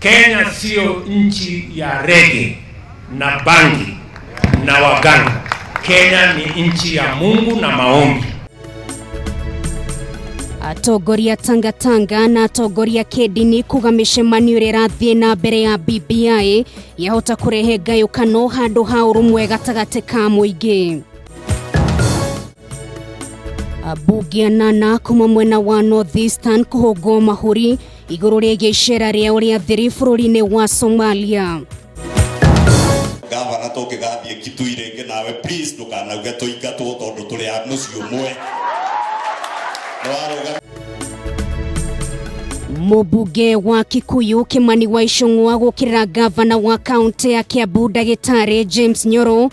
Kenya sio nchi ya rege na bangi na waganga. Kenya ni nchi ya Mungu na maombi. Atongoria Tangatanga na atongoria kĩndini kuga mĩcemanio ĩrĩa ĩrathiĩ na mbere ya BBI yahota kũrehe ngayũkano handũ ha ũrũmwe gatagatĩ ka mũingĩ. Ambunge anana kuma mwena wa North Eastern kũhũngwo mahũri igũrũ rĩgiĩ icera rĩao rĩa thiri bũrũri-inĩ wa Somalia. Gavana tũngĩgathiĩ Kitui rĩngĩ nawe, please, ndũkanauge tũingatwo tondũ tũrĩ a mũciĩ ũmwe. Nĩwarũga. Mũmbunge wa Kikuyu Kimani wa Ichung'wa gũkĩrĩra gavana wa kaunti ya Kiambu, Ndagĩtarĩ James Nyoro.